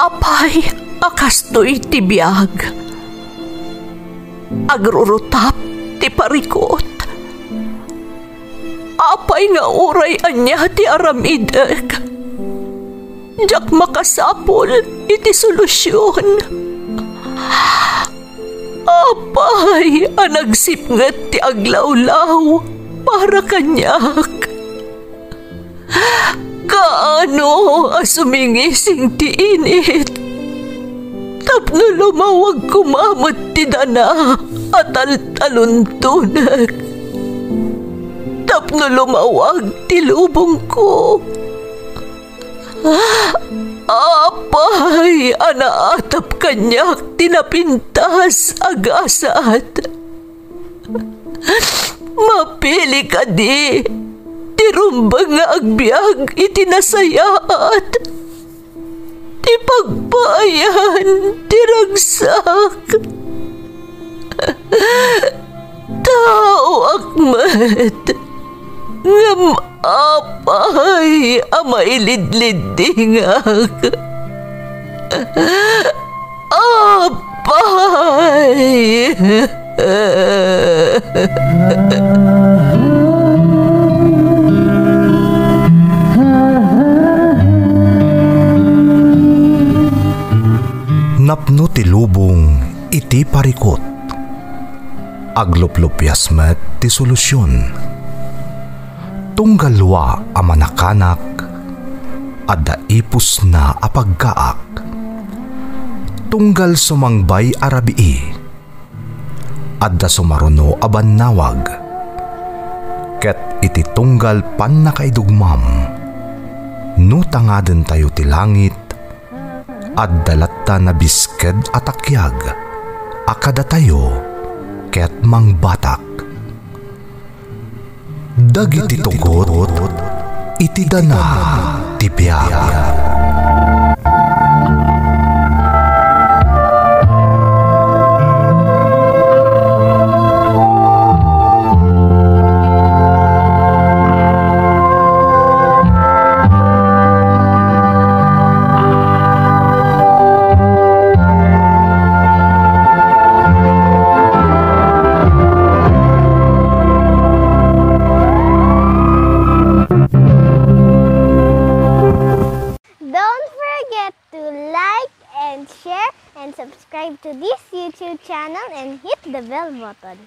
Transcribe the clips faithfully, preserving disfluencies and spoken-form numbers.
Apay a kastoy ti biag? Agrurutap ti parikut. Apay nga uray ania ti aramidek, diak makasapul iti solusion. Apay a nagsipnget ti aglawlaw para kaniak? Kaano a sumingising ti init tapno lumawag koma met ti dana a taltaluntonek, tapno lumawag ti lubongko? Apay a naatap kaniak ti napintas a gasat? Mapili kadi ti rumbeng nga agbiag iti nasayaat, ti pagpaayan ti ragsak? Taoak met, ngem apay a mailidliddingak? Apay! Napno ti lubong iti parikut. Agluplupias met ti solusion. Tunggal lua a manakanak, adda ipusna a pagkaak. Tunggal sumangbay a rabii, adda sumaruno a bannawag. Ket iti tunggal pannakaidugmam, no tangadentayo ti langit, adda latta nabisked a takiag a kadatayo ket mangbatak. Dagiti tugot iti dana ti biag. Don't forget to like and share and subscribe to this YouTube channel and hit the bell button.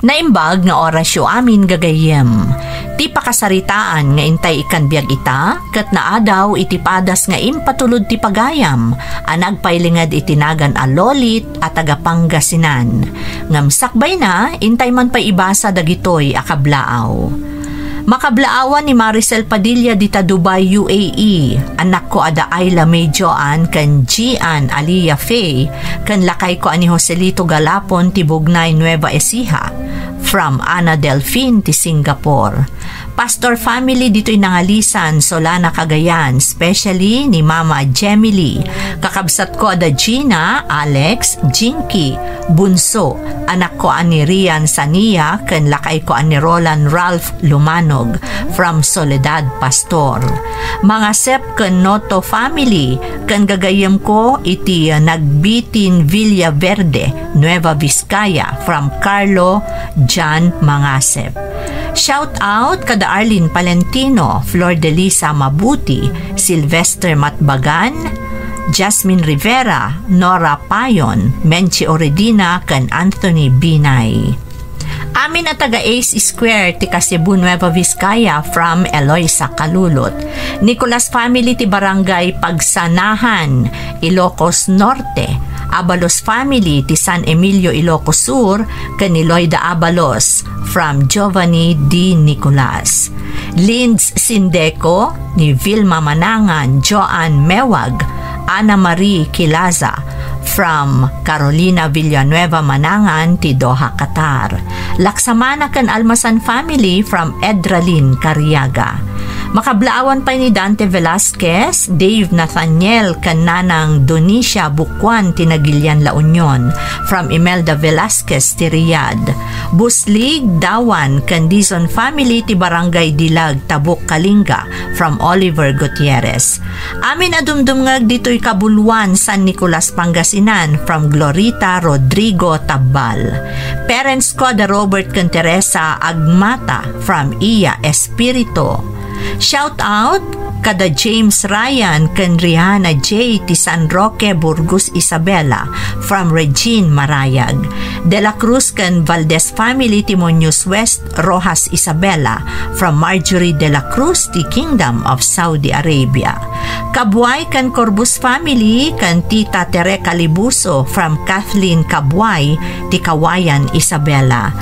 Naimbag nga orasyo amin, gagayyem. Ti pakasaritaan nga intay ikkan biag ita, ket naadaw iti padas nga impatulod ti pagayam a nagpailinged iti nagan a Lolit a taga Pangasinan. Ngem sakbayna, intay man pay ibasa dagitoy a kablaaw. Makablaawan ni Maricel Padilla dita Dubai, U A E. Annakko a da Ayla May Joan ken Gian Alia Faye, ken lakayko a ni Joselito Galapon ti Bugnay, Nueva Ecija. From Ana Delfin ti Singapore. Pastor family ditoy Nangalisan, Solana, Cagayan, especially ni Mama Jemily. Kakabsatko a da Gina, Alex, Jinky, Bunso, anakko a ni Rian Sania, ken lakayko a ni Roland Ralph Lumanog, from Soledad, Pastor. Mangasep ken Noto family, ken gagayyemko iti Nagbitin, Villaverde, Nueva Vizcaya, from Carlo John Mangasep. Shout out kada Arlene Palentino, Flor Delisa Mabuti, Sylvester Matbagan, Jasmine Rivera, Nora Payon, Menchi Oredina, ken Anthony Binay. Amin a taga Ace Square, ti Cebu, Nueva Vizcaya, from Eloisa Kalulot. Nicolas family ti Barangay Pagsanahan, Ilocos Norte. Abalos family ti San Emilio, Ilocos Sur, ken ni Loida Abalos, from Giovanni D. Nicolas. Linz Sindeco, ni Vilma Manangan, Joan Mewag, Ana Marie Kilaza, from Carolina Villanueva Manangan ti Doha, Qatar. Laksamana ken Almasan family from Edralin Cariaga. Makablaawan pay ni Dante Velasquez, Dave Nathaniel, ken Nanang Donicia Bukuan ti Nagilian, La Union, from Imelda Velasquez ti Riyadh. Buslig, Dawan, ken Dizon family ti Barangay Dilag, Tabuk, Kalinga, from Oliver Gutierrez. Amin a dumdumngeg ditoy Kabuluan, San Nicolas, Pangasinan, from Glorita Rodrigo Tabbal. Parents ko da Robert ken Teresa Agmata, from Iya Espiritu. Shout out kada James Ryan ken Rihanna J ti San Roque, Burgos, Isabela, from Regine Marayag. De la Cruz ken Valdez family ti Muñoz West, Roxas, Isabela, from Marjorie de la Cruz ti Kingdom of Saudi Arabia. Kabuay ken Corbus family ken Tita Tere Calibuso from Kathleen Kabuay ti Cauayan, Isabela.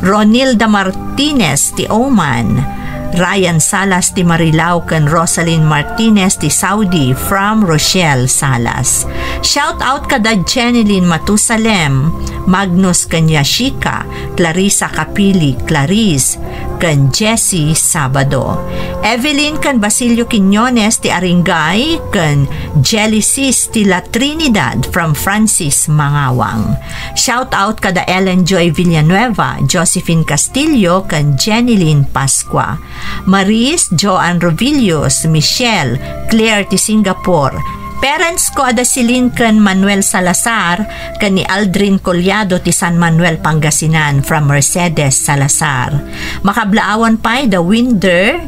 Ronilda Martinez ti Oman. Ryan Salas ti Marilao ken Rosalyn Martinez ti Saudi from Rochelle Salas. Shout out kada Jenilyn Matusalem, Magnus ken Yashika, Clarissa Capili, Clarice, ken Jessie Sabado. Evelyn ken Basilio Quiñones ti Aringay, ken Jelly Sis ti La Trinidad from Francis Mangawang. Shout out kada Ellen Joy Villanueva, Josephine Castillo, ken Jenilyn Pascua. Maris, Joan Rovillos, Michelle, Claire ti Singapore. Parents ko a da Celine ken Manuel Salazar, ken ni Aldrin Collado ti San Manuel, Pangasinan, from Mercedes Salazar. Makablaawan pay da Winder,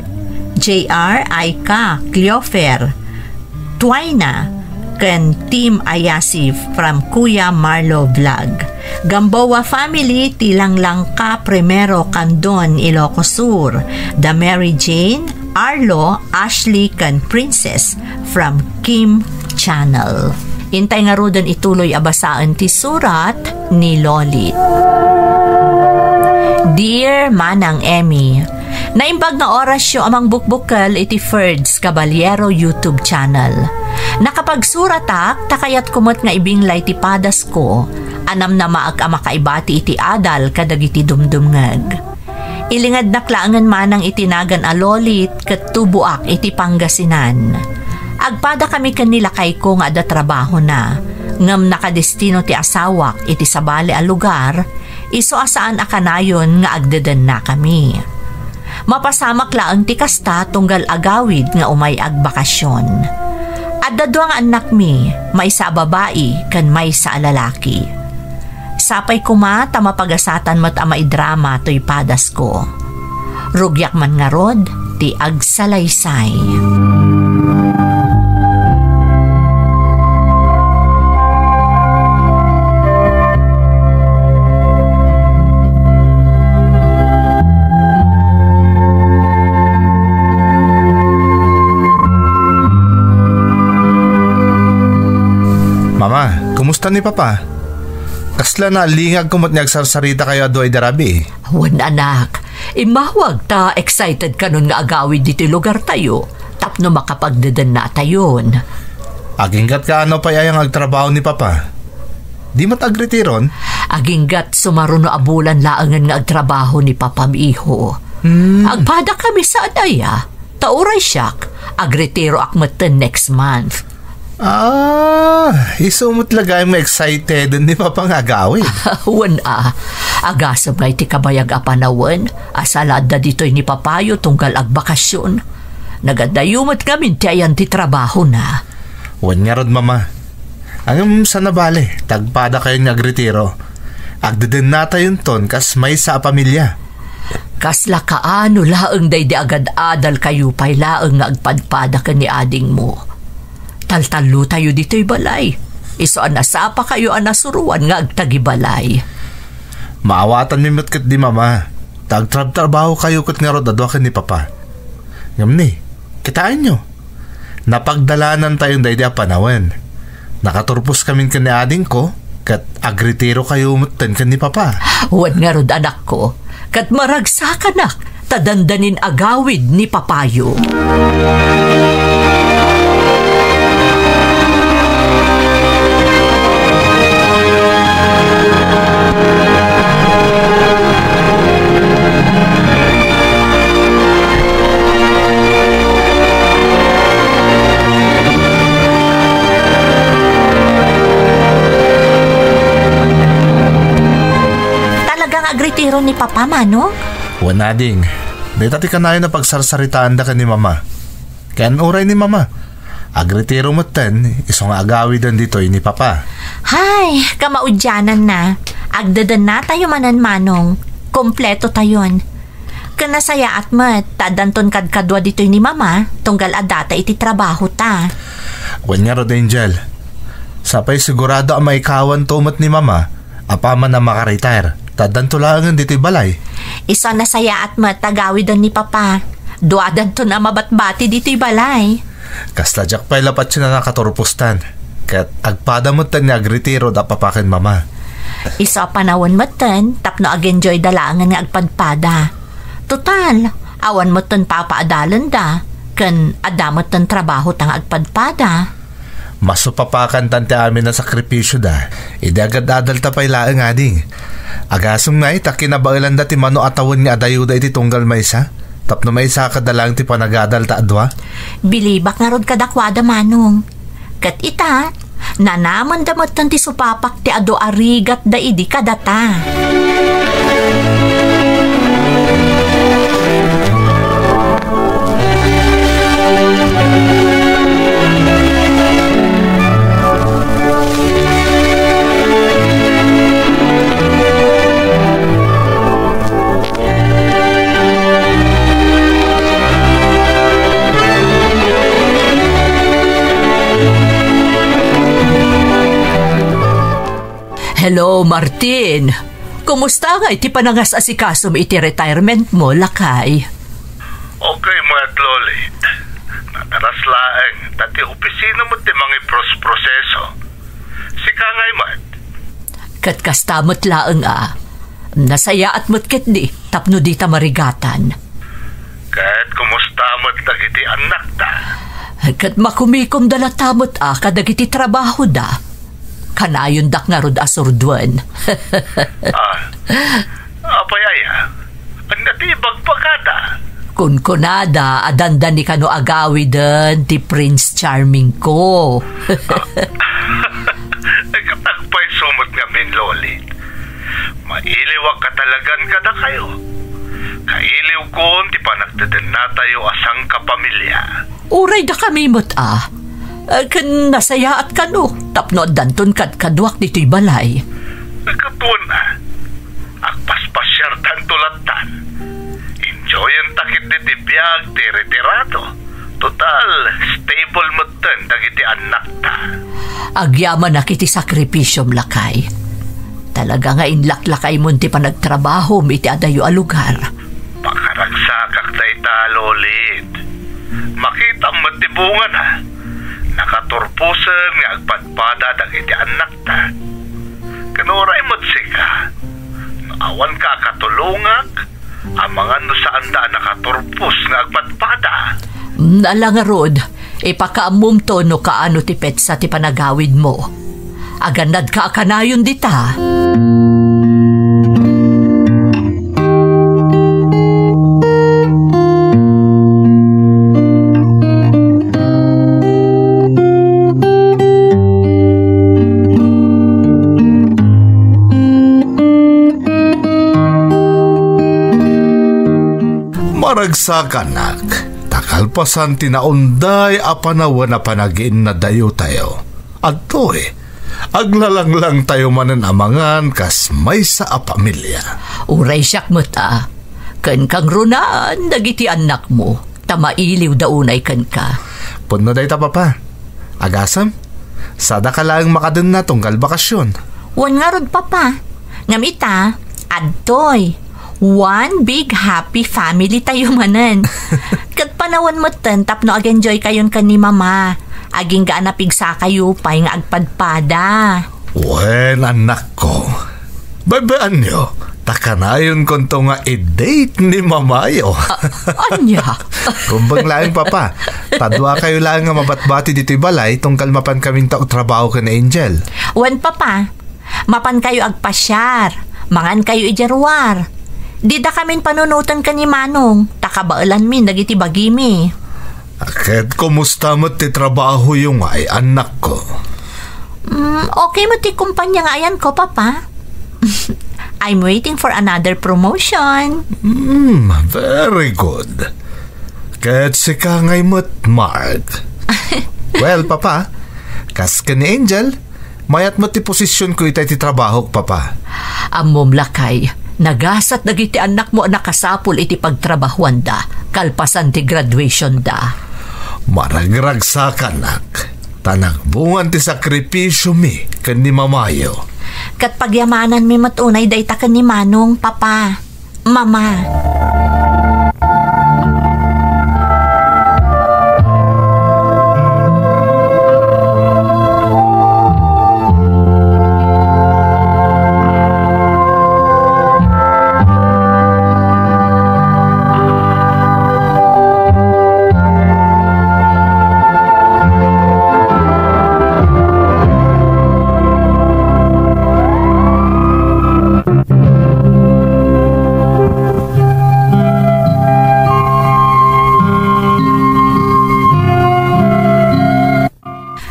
J R, Aika, Cleofer, Twaina, ken Team Ayasi from Kuya Marlo Vlog. Gamboa family ti Langlangka Primero, Candon, Ilocos Sur. Da Mary Jane, Arlo, Ashley, ken Princess from Kim Channel. Intay ngaruden ituloy a basaen ti surat ni Lolit. Dear Manang Emmy, naimbag nga orasyo a mangbukbukkel iti Ferds Caballero YouTube channel. Nakapagsuratak ta kayatko met nga ibinglay ti padasko a namnamaek a makaibati iti adal kadagiti dumdumngeg. Ilingednak laengen manang iti nagan a Lolit ket tuboak iti Pangasinan. Agpadakami ken ni lakayko nga adda trabahona, ngem nakadestino ti asawak iti sabali a lugar, isu a saan a kanayon nga agdedennakami. Mapasamak laeng ti kasta tunggal agawid nga umay agbakasyon. Adda dua nga annakmi, maysa a babai ken maysa a lalaki. Sapay koma ta mapagasatan met a maidrama toy padasko. Rugiak man ngarud ti agsalaysay. Mama, kumusta ni Papa? Kasla naalingag ko met nga agsarsarita kayo a dua idi rabii. Wen, anak, immawag ta excited kanon nga agawid ditoy lugar tayo tapno makapagdedennatayon. Aginggat kaano pay aya nga agtrabaho ni Papa? Di met agretiron? Aginggat sumaruno a bulan laengen nga agtrabaho ni Papa, miho. Hmm. Agpada kami saan aya. Ta uray siak, agretiroak metten next month. Ah, isu met la gayam nga excited ni Papa nga agawid. Wen a, agasem nga iti kabayag a panawen, a sala adda ditoy ni Papayo tunggal agbakasyon. Nagadayo met ngamin ti ayan ti trabahona. Wen ngarud, Mama. Ngem saan a bale, ta agpada kayon nga agretiro. Agdedennatayonton kas maysa a pamilia. Kasla kaano laeng daydi agad-adal kayo pay laeng nga agpadpada ken ni adingmo. Taltallotayo ditoy balay. Isu a nasapa kayo a nasuroan nga agtagibalay. Maawatanmi met ketdi, Mama. Ta agtrabtrabaho kayo ket ngarud a dua ken ni Papa. Ngem ni, kitaenyo. Napagdalanantayon daydi a panawen. Nakaturpos kamin ken ni adingko, ket agretirokayo metten ken ni Papa. Wen ngarud, anakko, ket maragsakanak ta dandanin agawid ni Papayo. Talaga Agretiro ni Papa, Manong? Wen, ading. Dayta ti kanayon a pagsarsaritaanda ken ni Mama. Ken uray ni Mama, agretiro metten, isu nga agawiden ditoy ni Papa. Hay, kamaudiananna. Agdedennatayo manen, Manong. Kompletotayon. Ken nasayaat met ta addanton kadkadua ditoy ni Mama, tunggal addata iti trabahota. Wen ngarud, Angel. Sapay sigurado a maikawanto met ni Mama, apaman a makaretire, ta addanto laengen ditoy balay. Isu a nasayaat met ta agawiden ni Papa. Duadanton a mabatbati ditoy balay. Kasta diak pay la patien a nakaturpostan, ket agpada metten nga agretiro da Papa ken Mama. Isu a panawen metten tapno agenjoyda laengen nga agpadpada. Total, awan metten papaadalenda, ken adda metten trabahota nga agpadpada. Masupapakantan ti amin a sakripisioda, idi agad-adalta pay laeng, ading. Agasem ngay ta kinabaelanda ti mano a tawen nga adayoda iti tunggal maysa, tapno maisakada laeng ti panagadalta a dua. Bilibak ngarud kadakuada, Manong. Ket ita, nanamenda metten ti supapak ti adu a rigatda idi kadata. Hello, Martin. Kumusta ngay ti panangas-asikasom iti retirement mo, lakay? Okay met, Lolit. Nataras laeng, ta ti opisina met ti mangipros-proseso. Sika ngay met? Ket kasta met laeng a. Nasayaat met ketdi tapno dita marigatan. Ket kumusta met dagiti annakta? Ket makumikomda latta met a kadagiti trabahoda. Kanayondak ngarud a surduen. Ah, apay aya? Ania ti ibagbagada? Kunkunada a dandani kano agawiden ti Prince Charming ko. Ket agpayso met ngamin, Lolit. Mailiwak a talagan kadakayo. Kailiwkon ti panagdedennatayo a sangkapamilia. Uray dakami met a. Eh, ken nasayaat kano, tapno addanton kadkaduak ditoy balay. Ket wen a, agpaspasiartanto lattan. Enjoyenta ketdi ti biag ti retirado. Total, stable metten dagiti annakta. Agyamanak iti sakripisiom, lakay. Talaga nga inlaklakaymon ti panagtrabahom iti adayo a lugar. Pakaragsakak dayta, Lolit. Makitam met ti bungana. Nakaturposen nga agpadpada dagiti annakta. Ken uray met sika, no awanka a katulongak, amangan no saanda a nakaturpos nga agpadpada. Mm, ala ngarud, ipakaammomto no kaano ti petsa ti panagawidmo. Agannadka a kanayon dita. Maragsakanak, ta kalpasan ti naunday a panawen a panagiinnadayotayo, adtoy, aglalanglangtayo manen a mangan kas maysa a pamilia. Uray siak met a, ken kangrunaan dagiti annakmo, ta mailiwda unay kenka. Pudno dayta, Papa. Agasem, sadaka laeng makadenna tunggal bakasion. Wen ngarud, Papa. Ngem ita, adtoy. One big happy family tayo manen. Ket panawen metten tapno agenjoykayon ken ni Mama. Agingga a napigsakayo pay nga agpadpada. Wen, annakko. Baybay-anyo, ta kanayonkonto nga i-date ni Mamayo. A-, ania? Rumbeng laeng, Papa. Ta duakayo laeng nga mabatbati ditoy balay tunggal mapankaminto agtrabaho ken Angel. Wen, Papa. Mapankayo agpasiar, mangankayo idiay ruar. Didakamin panunoten ken ni Manong, ta kabaelanmin dagiti bagimi. Ket kumusta met ti trabahoyo ngay, annakko? Mm, okay met ti kumpanya nga ayanko, Papa. I'm waiting for another promotion. Hmm, very good. Ket sika ngay met, Mark. Well, Papa, kas ken ni Angel, mayat met ti posisyonko ita iti trabahok, Papa. Ammom, lakay, nagasat dagiti annakmo a nakasapul iti pagtrabahuanda, kalpasan ti graduationda. Maragragsakannak, ta nagbungan ti sakripisiomi ken ni Mamayo. Ket pagyamananmi met unay dayta ken ni Manong, Papa. Mama.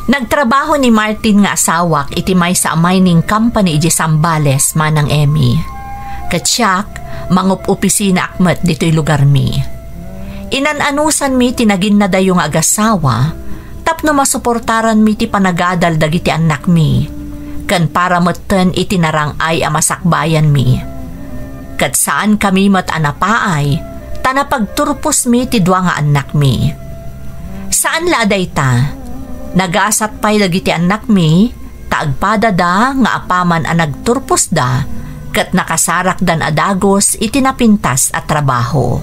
Nagtrabaho ni Martin nga asawak iti maysa a mining company idiay Zambales, Manang Emmy. Ket siak, mangup-opisinaak met ditoy lugarmi. Inan-anusanmi ti naginnadayo nga agasawa tapno masuportaranmi ti panagadal dagiti annakmi, ken para metten iti narang-ay a masakbayanmi. Ket saankami met a napaay, ta napagturposmi ti dua nga annakmi. Saan la a dayta, nagasat pay dagiti annakmi, ta agpadada nga apaman a nagturposda, ket nakasarakdan a dagus iti napintas a trabaho.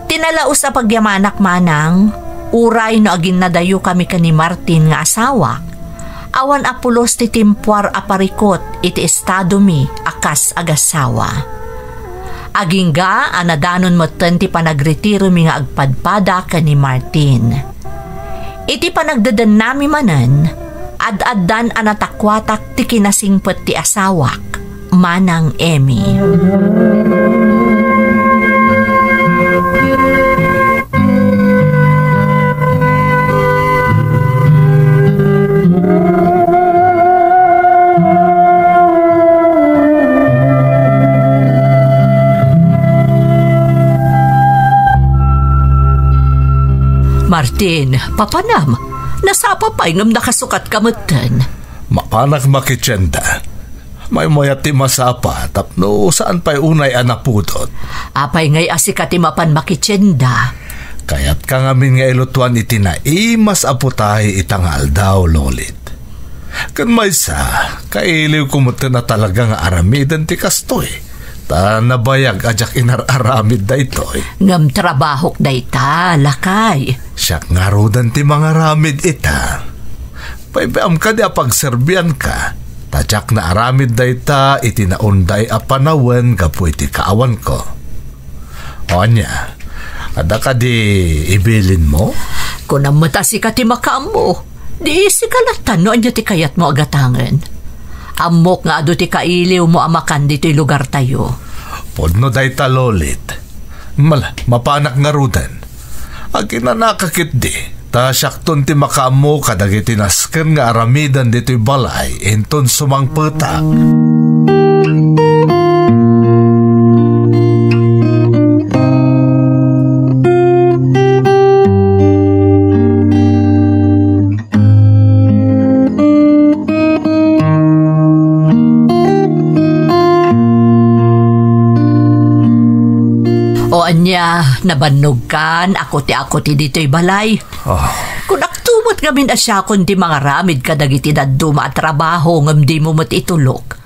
Ti nalaus a pagyamanak, Manang, uray no aginnadayokami ken ni Martin nga asawak, awan a pulos ti timpuar a parikut iti estadomi a kas agasawa. Agingga a nadanon metten ti panagretiromi nga agpadpada ken ni Martin. Iti panagdedennami manen, ad-addan a natakuatak ti kinasingpet ti asawak, Manang Emmy. Martin, papanam. Nasapa pay ngem nakasukatka metten. Mapanak makitienda. Maymayat ti masapa tapno saan pay unay a napudot. Apay ngay a sika ti mapan makitienda? Kayatka ngamin nga ilutuan iti naimas a putahe ita nga aldaw, Lolit. Ken maysa, kailiwko metten a talaga nga aramiden ti kastoy. Ta nabayag a diak inar-aramid daytoy. Ngem trabahok dayta, lakay. Siak ngaruden ti mangaramid ita. Paypayaam kadi a pagserbianka, ta diak naaramid dayta iti naunday a panawen gapu iti kaawanko. O ania, adda kadi ibilinmo? Kunam met a sika ti makaammo. Di sika latta no ania ti kayatmo a gatangen. Ammok nga adu ti kailiwmo a makan ditoy lugartayo. Pudno dayta, Lolit. Mal-, mapanak ngaruden. Aginanaka ketdi, ta siakton ti makaammo kadagiti nasken nga aramiden ditoy balay inton sumangpetak. O ania, nabannogkan a kuti-kuti ditoy balay? Ah. Kunakto met ngamin a siakon ti mangaramid kadagiti dadduma a trabaho ngem dimo met itulok.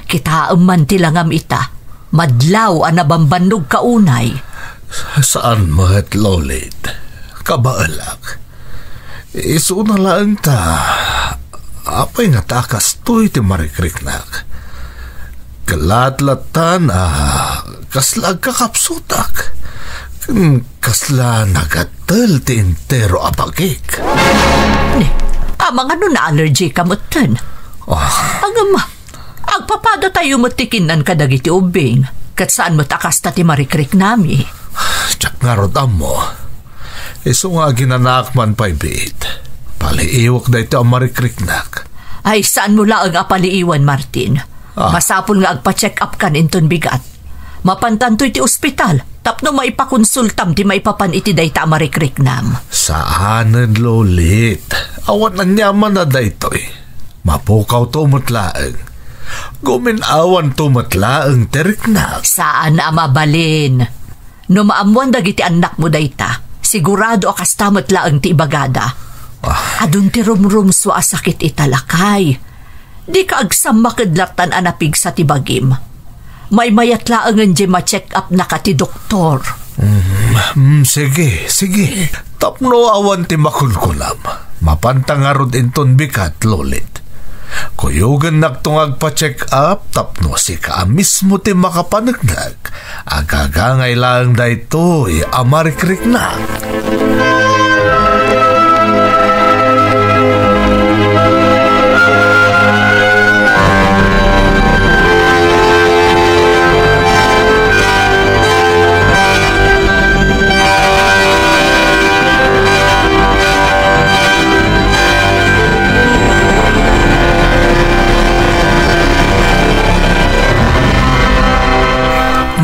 Kitaem man ti langam ita. Madlaw a nabambannogka unay. Saan met, Lolit. Kabaelak. Isuna laeng ta, apay ngata a kastoy ti marikriknak? Ket latta a kasla agkakapsutak, ken kasla nagattel ti entero a bagik. Ni, amangan no na-allergy ka metten? Ah. Ngem, agpapadatayo met ti kinnan kadagiti ubbing, ket saan met a kasta ti marikriknami. Diak ngarud ammo. Isu nga aginanaak man pay biit. Paliiwek daytoy a marikriknak. Ay, saanmo laeng a paliiwan, Martin. Ah. Masapul nga agpa-check up kan inton bigat. Mapantanto iti ospital tapno maipakonsultam ti maipapan iti dayta a marikriknam. Saanen, Lolit. Awan aniaman a daytoy. Mapukawto met laeng. Gumin-awanto met laeng ti riknam. Saan a mabalin. No maammuan dagiti annakmo dayta, sigurado a kasta met laeng ti ibagada. Ah. Adun ti rumrumsua a sakit ita, lakay. Dika agsammaked lattan a napigsa ti bagim. Maymayat laengen diay ma-check up-naka ti doktor. Mm, mm, sige, sige. Tapno awan ti makunkunam, mapanta ngarud inton bigat, Lolit. Kuyogennakto nga agpa-check up tapno sika a mismo ti makapaneknek. Agagangay laeng daytoy a marikriknam.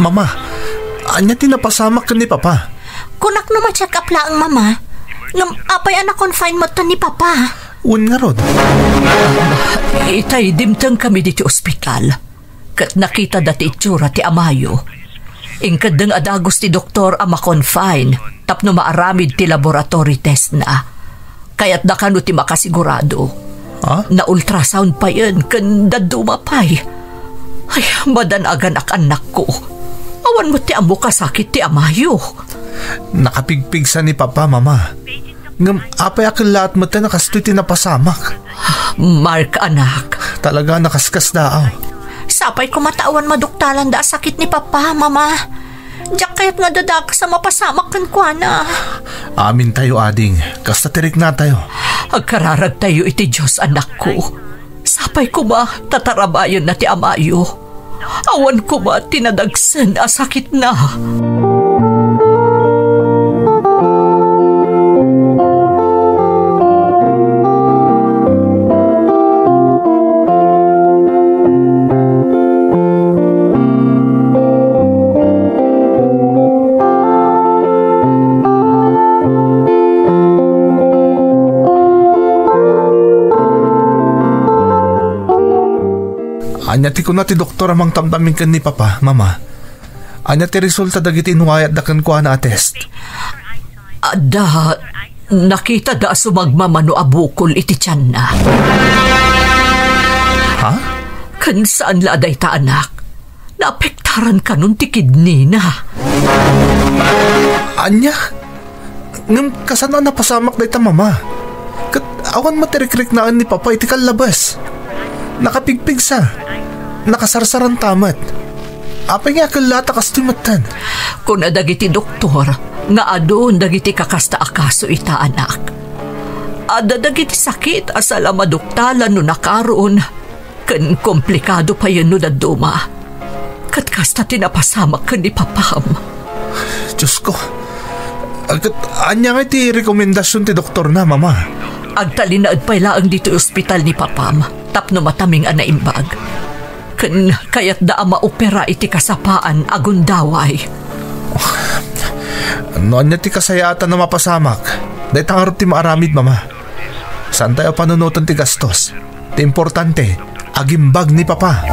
Mama, ania ti napasamak ken ni Papa? Kunak no ma-check up laeng, Mama. Ngem apay a na-confine metten ni Papa? Wen ngarud. Itay dimtengkami ditoy ospital. Ket nakitada ti itsura ti amayo. Inkeddeng a dagus ti doktor a ma-confine tapno maaramid ti laboratory test-na. Kayatda kano ti makasigurado. Ha? Na-ultrasound payen ken dadduma pay. Ay, madanaganak, annakko. Awan met ti ammok a sakit ti amayo. Nakapigpigsa ni Papa, Mama. Ngem apay a kellaat metten a kastoy ti napasamak? Mark, anak. Talaga, nakaskasdaaw. Sapay koma ta awan maduktalanda a sakit ni Papa, Mama. Diak kayat nga dadagus a mapasamak kenkuana. Amintayo, ading. Kasta ti riknatayo. Agkararagtayo iti Dios, annakko. Sapay koma ta tarabayenna ti amayo. Awan koma ti nadagsen a sakitna. Ania ti kuna ti doktor a mangtamtaming ken ni Papa, Mama? Ania ti resulta dagiti inuwayatda kenkuana a test? Adda, nakitada a sumagmamano a bukol iti tianna. Ha? Ken saan la a dayta, anak. Naapektaran kanon ti kidneyna. Ania? Ngem kasano a napasamak dayta, Mama? Ket awan met ti rikriknaen ni Papa iti kallabes. Nakapigpigsa. Nakasarsaranta met. Apay nga a kellaat a kastoy metten? Kuna dagiti doktor nga adun dagiti kakasta a kaso ita, anak. Adda dagiti sakit a saan la maduktalan no nakaron. Ken komplikado payen no dadduma. Ket kasta ti napasamak ken ni Papam. Diosko, ket ania ngay ti rekomendasion ti doktorna, Mama? Agtalinaed pay laeng ditoy ospital ni Papam tapno mataming a naimbag. Ken kayatda a maopera iti kasapaan a gundaway. No ania ti kasayaatan a mapasamak, dayta ngarud ti maaramid, Mama. Saantayo a panunoten ti gastos. Ti importante, agimbag ni Papa.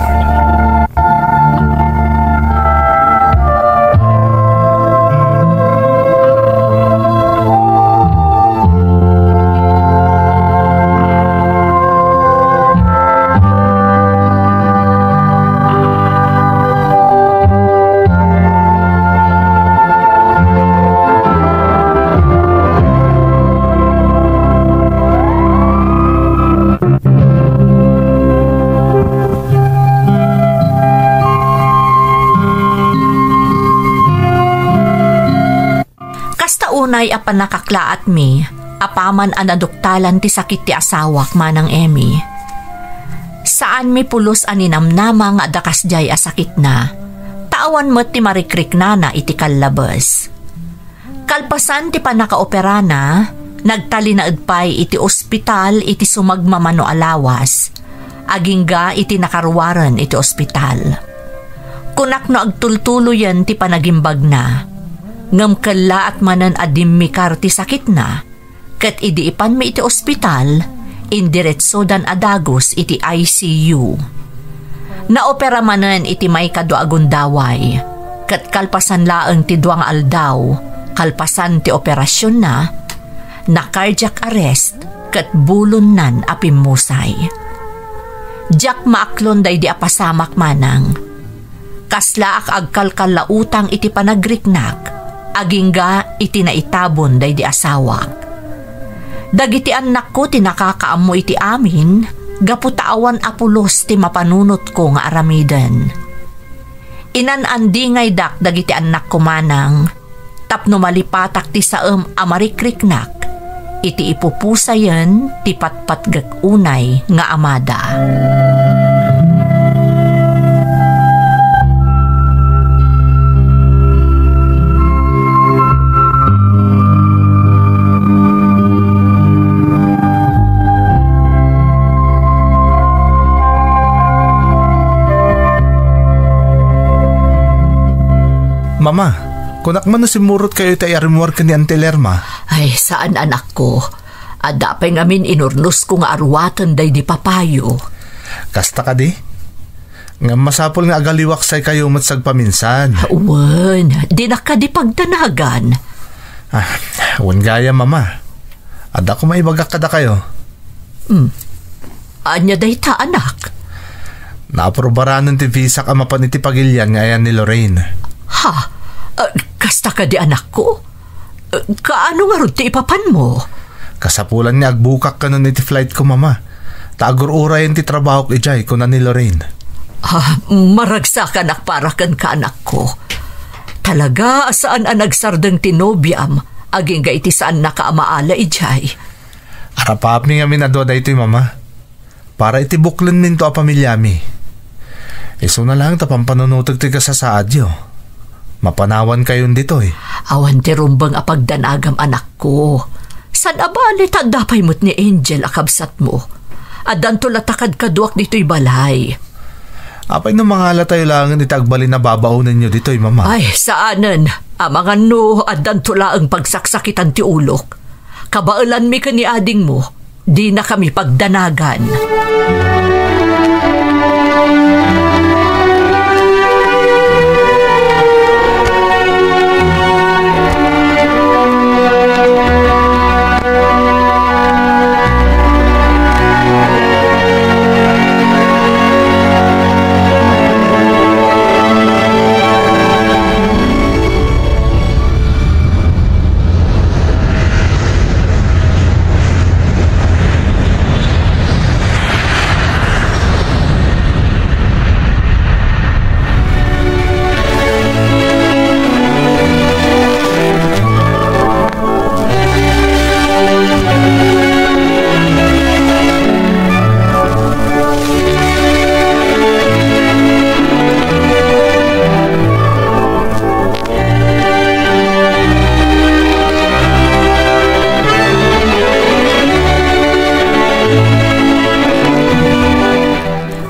Kasta unay a pannakaklaatmi, apaman a naduktalan ti sakit ti asawak, Manang Emmy. Saanmi pulos a ninamnama nga adda kasdiay a sakitna, ta awan met ti marikriknana iti kallabes. Kalpasan ti pannakaoperana, nagtalinaed pay iti ospital iti sumagmamano a lawas. agingga iti nakaruaren iti ospital. Kunak no agtultuloyen ti panagimbagna, ngem kellaat manen a dimmikar ti sakitna, ket idi ipanmi iti ospital, indiretsodan a dagus iti I C U. Naopera manen iti maikadua a gundaway, ket kalpasan laeng ti dua nga aldaw, kalpasan ti operasionna, na-cardiac arrest ket bulonnan a pimmusay. Diak maaklon daydi a pasamak, manang. Kaslaak agkalkallautang iti panagriknak, agingga iti naitabon daydi asawak. Dagiti annakko ti nakakaammo iti amin, gapu ta awan a pulos ti mapanunotko nga aramiden. Inan-andingaydak dagiti annakko, manang, tapno malipatak ti saem a marikriknak iti ipupusayen ti patpatgek unay nga amada. Mama, kunak man no simmurotkayo iti ayarimmuar ken ni Auntie Lerma. Ay, saan, anakko. Adda pay ngamin inurnosko nga aruaten daydi papayo. Kasta kadi? Ngem masapul nga agaliwaksaykayo met sagpaminsan. Wen, dinak kadi pagdanagan. Ah, wen gayam, Mama. Adda koma ibagak kadakayo. Hmm. Ania dayta, anak? Naaprubaran ti visak a mapan iti pagilian nga ayan ni Lorraine. Ha? Ah, kasta kadi, anakko? Ah, kaano ngarud ti ipapanmo? Kasapulan nga agbukak kanon iti flightko, Mama. Ta agur-urayen ti trabahok idiay, kuna ni Lorraine. Ah, maragsakanak para kenka, anakko. Talaga a saan a nagsardeng ti nobiam, agingga iti saannaka a maala idiay. Arapapmi ngamin a dua daytoy, Mama. Para iti buklenminto a pamiliami. Isuna laeng ta pampanunotek ti kasasaadyo. Mapanawankayon ditoy. Awan ti rumbeng a pagdanagam, anakko. Saan a bale ta adda pay met ni Angel a kabsatmo. Addanto la ta kadkaduak ditoy balay. Apay no mangalatayo laengen iti agbalin a babaonenyo ditoy, Mama? Ay, saanen. Amangan no addanto laeng pagsaksakitan ti ulok. Kabaelanmi ken ni adingmo, dinakami pagdanagan.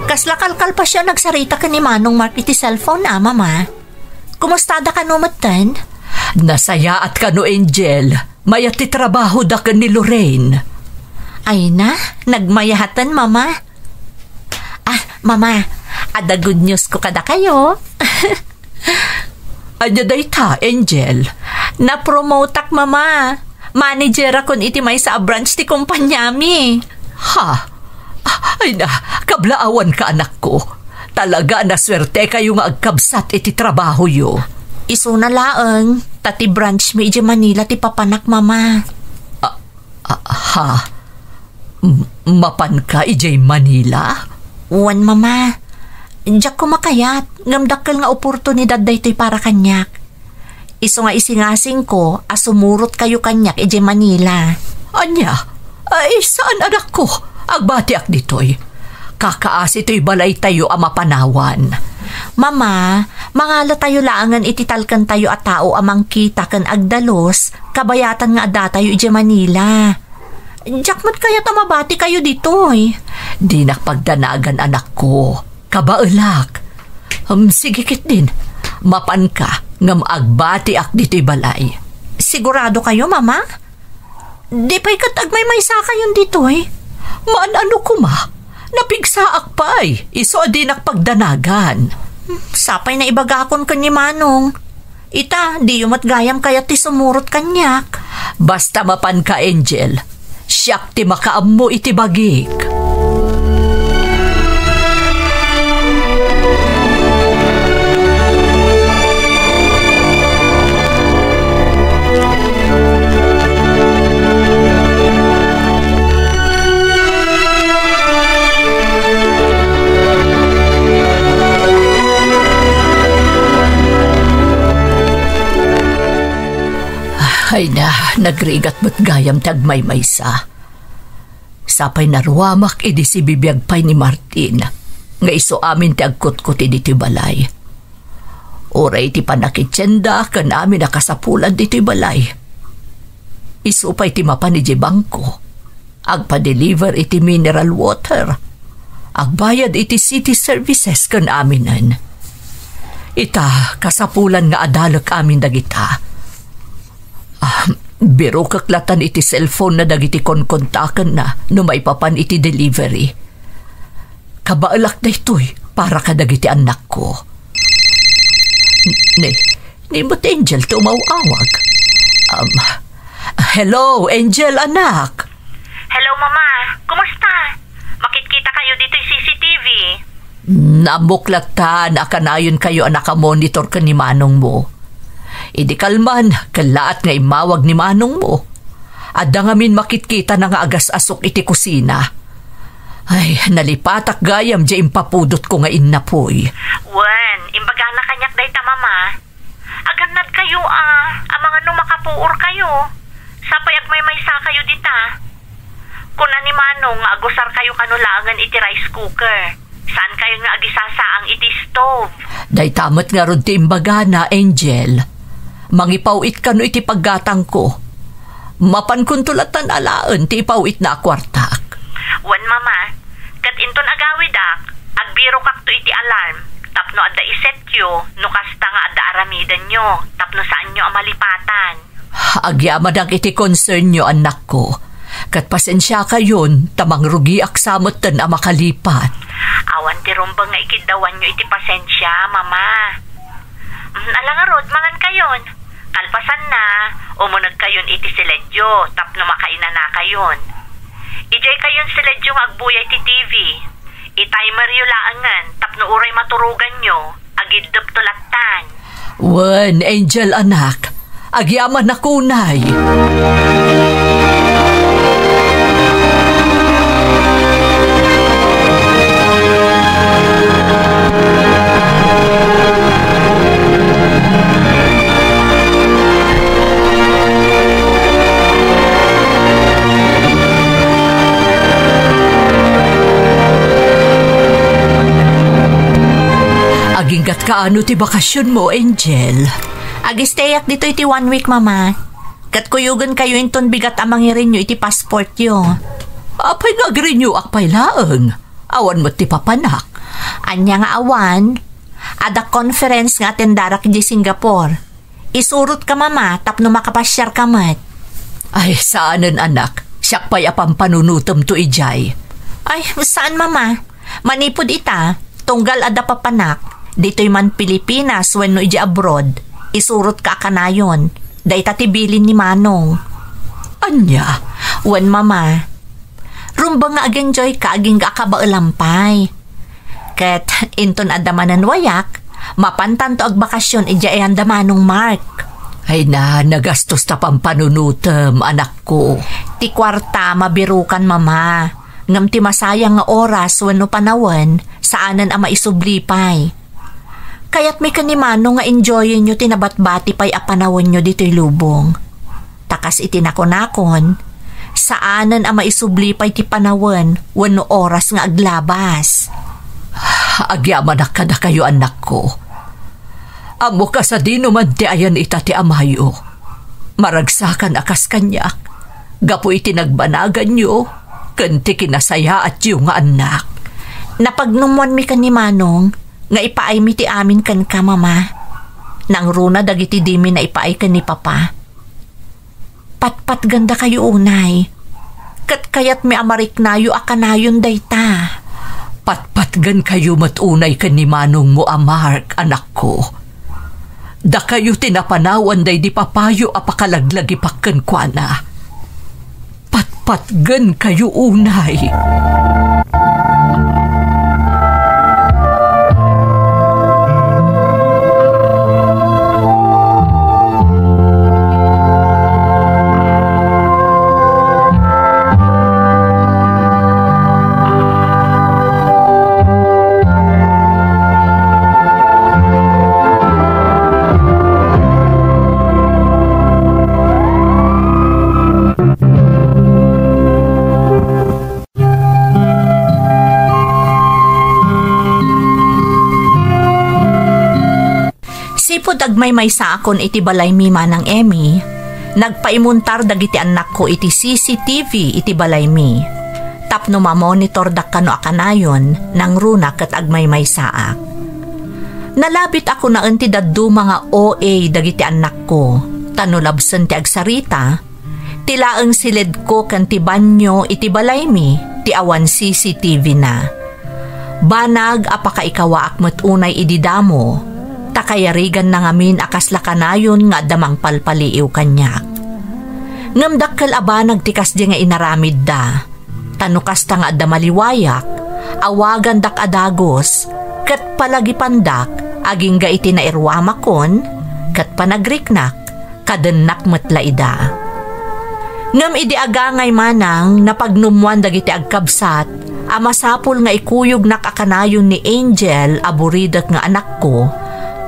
Kasla kalkalpasyo a nagsarita ken ni Manong Mark iti cellphone, a, Mama. Kumustada kano metten? Nasayaat kano, Angel. Mayat ti trabahoda ken ni Lorraine. Ay na, nagmayaten, Mama. Ah, Mama, adda good news ko kadakayo. Ania dayta, Angel? Napromotak, Mama. Managerakon iti maysa a branch ti kompaniami. Ha? Ay na, kablaawanka, anakko. Talaga a nasuertekayo nga agkabsat iti trabahoyo. Isuna laeng, ta ti branchmi idiay Manila ti papanak, Mama. Ah, ah, ha? M-, mapanka idiay Manila? Wen, Mama. Diak koma kayat, ngem dakkel nga oportunidad daytoy para kaniak. Isu nga isingasingko a sumurotkayo kaniak idiay Manila. Ania? Ay, saan, anakko? Agbatiak ditoy. Kakaasi toy balaytayo a mapanawan. Mama, mangalatayo laengen iti talkentayo a tao a mangkita ken agdalus, kabayatan nga addatayo idiay Manila. Diak met kayat a mabatikayo ditoy. Dinak pagdanagan, anakko. Kabaelak. Um, sige ketdin. Mapanka ngem agbatiak ditoy balay. Sigurado kayo, Mama? Di pay ket agmaymaysakayon ditoy? Maan-ano koma? Napigsaak pay, isu a dinak pagdanagan. Sapay naibagakon ken ni Manong. Ita, diyo met gayam kayat ti sumurot kaniak. Basta mapanka, Angel, siak ti makaammo iti bagik. Ay na, nagrigat met gayam ti agmaymaysa. Sapay naruamak idi sibibiag pay ni Martin nga isu amin ti agkutkuti ditoy balay. Uray ti pannakitienda ken amin a kasapulan ditoy balay. Isu pay ti mapan idiay bangko, agpa-deliver iti mineral water, agbayad iti city services ken aminen. Ita, kasapulan nga adalek amin dagita. Ah, birokek latan iti cellphone na dagiti konkontakenna no maipapan iti delivery. Kabaelak daytoy para kadagiti annakko. Ni, ni met Angel ti umaw-awag. Um, hello, Angel, anak. Hello, Mama. Kumusta? Makitkita kayo ditoy C C T V. Naammo latta a kanayon kayo a nakamonitor ken ni manong mo. Idi kalman, kellaat nga immawag ni manong mo. Adda ngamin makitkita na nga agas-asok iti kusina. Ay, nalipatak gayam diay impapudotko nga innapoy. Wen, imbagana kaniak dayta, Mama. Agannad kayo a, amangan no makapuor kayo. Sapay agmaymaysa kayo dita. Kuna ni Manong nga agusar kayo kano laengen iti rice cooker. Saan kayo nga agisasaang iti stove. Dayta met ngarud ti imbagana, Angel. Mangipaw-it kano iti paggatangko. Mapankonto latan alaen ti ipaw-itna a kuartak. Wen, Mama, ket inton agawidak, agbirokakto iti alarm tapno adda isetyo no kasta nga adda aramidenyo tapno saanyo a malipatan. Agyamanak iti concernyo, annakko. Ket pasensiakayon, ta mangrugiak sa metten a makalipat. Awan ti rumbeng nga ikiddawanyo iti pasensia, Mama. Mm, ala ngarud, mangan kayon. Kalpasanna, umuneg kayon iti siledyo tapno makainanakayon. Idiay kayon siledyo nga agbuya iti T V. I-timeryo laengen tapno uray maturoganyo, agiddepto lattan. Wen, Angel, anak, agyamanak unay. Aginggat kaano ti bakasionmo, Angel? Agistayak ditoy ti one week, Mama. Ket kuyogen kayo inton bigat a mangirenew iti passportyo. Apay nga agrenewak pay laeng? Awan met ti papanak. Ania nga awan? Adda conference nga atendarak idiay Singapore. Isurotka, Mama, tapno makapasiarka met. Ay, saanen, anak. Siak pay a pampanunotemto idiay. Ay, saan, Mama. Manipud ita, tunggal adda papanak, ditoy man Pilipinas wenno idiay abroad, isurotka a kanayon. Dayta ti bilin ni Manong. Ania? Wen, Mama. Rumbeng nga ag-enjoyka agingga a kabaelam pay. Ket inton adda manen wayak, mapantanto agbakasyon idiay ayan da Manong Mark. Ay na, nagastos ta pampanunotem, anakko. Ti kuarta, mabirukan, Mama. Ngem ti masayang nga oras wenno panawen, saanen a maisubli pay. Kayatmi ken ni Manong nga enjoyenyo ti nabatbati pay a panawenyo ditoy lubong. Ta kas iti nakunakon, saanen a maisubli pay ti panawen wenno oras nga aglabas. Agyamanak kadakayo, annakko. Ammok a sadino man ti ayan ita ti amayo. Maragsakan a kas kaniak. gapu iti nagbanaganyo ken ti kinasayaatyo nga annak. Napagnumwanmi ken ni Manong nga ipaaymi ti amin kenka, Mama. Nangruna dagiti dimi naipaay ken ni Papa. Patpatgandakayo unay. Ket kayatmi a mariknayo a kanayon dayta. Patpatgenkayo met unay ken ni manongmo a Mark, anakko. Dakayo ti napanawan daydi papayo a pakalaglagipak kenkuana. Patpatgenkayo unay. Sipud agmaymaysaakon iti balaymi, Manang Emmy, nagpaimuntar dagiti annakko iti C C T V iti balaymi tapno mamonitordak kano a kanayon nangruna ket agmaymaysaak. Nalabit a kunaen ti dadduma nga O A dagiti annakko, ta no labsen ti agsarita, ti laeng siledko ken ti banio iti balaymi ti awan C C T V-na. Banag a pakaikawaak met unay idi damo, ta kayariganna ngamin a kasla kanayon nga adda mangpalpaliiw kaniak. Ngem dakkel a banag ti kasdi nga inaramidda. Ta no kasta nga adda maliwayak, awagandak a dagus, ket palagipandak agingga iti nairuamakon ket panagriknak, kadennak met la ida. Ngem idi agangay manang, napagnummoan dagiti agkabsat a masapul nga ikuyognak a kanayon ni Angel a buridek nga anakko,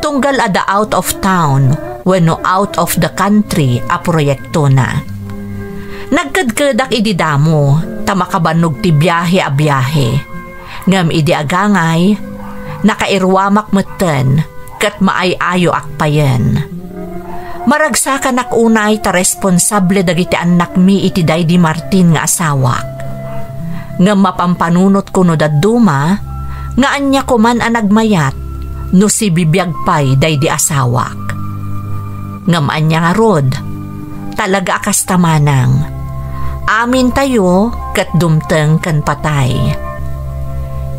tunggal adda out of town wenno out of the country a proyektona. Nagkedkedak idi damo, ta makabannog ti biahe a biahe. Ngem idi agangay, nakairuamak metten, ket maay-ayoak payen. Maragsakanak unay ta responsable dagiti annakmi iti daydi Martin nga asawak. Ngem mapampanunotko no dadduma, nga ania koman a nagmayat no sibibiag pay daydi asawak. Ngem ania ngarud? Talaga a kasta manang. Amintayo ket dumteng ken patay.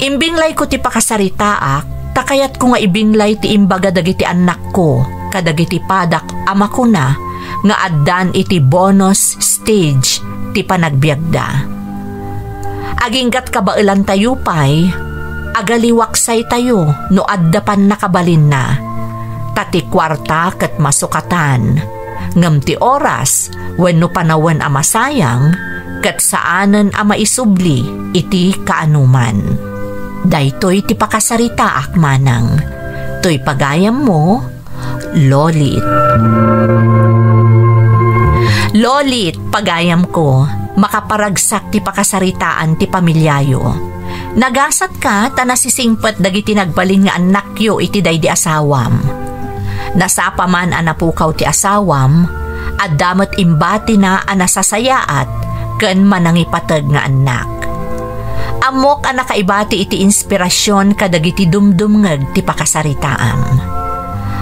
Imbinglayko ti pakasaritaak, ta kayatko nga ibinglay ti imbaga dagiti annakko kadagiti padak a makuna nga addan iti bonus stage ti panagbiagda. Aginggat kabaelantayo pay, agaliwaksaytayo no adda pannakabalinna. Ta ti kuarta ket masukatan, ngem ti oras wenno panawen a masayang ket saanen a maisubli iti kaanuman. Daytoy ti pakasaritaak manang. Toy pagayammo, Lolit. Lolit, pagayamko, makaparagsak ti pakasaritaan ti pamiliayo. Nagasatka ta nasisingpet dagiti nagbalin nga annakyo iti daydi asawam. Nasapa man a napukaw ti asawam, adda met imbatina a nasasayaat ken manangipateg nga annak. Ammok a nakaibati iti inspirasyon kadagiti dumdumngeg ti pakasaritaam.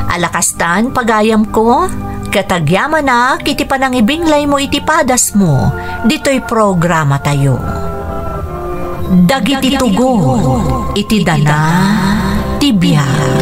Alakastan, pagayamko, ket agyamanak iti panangibinglaymo iti padasmo ditoy programatayo. Dagiti tugot iti dana ti biag.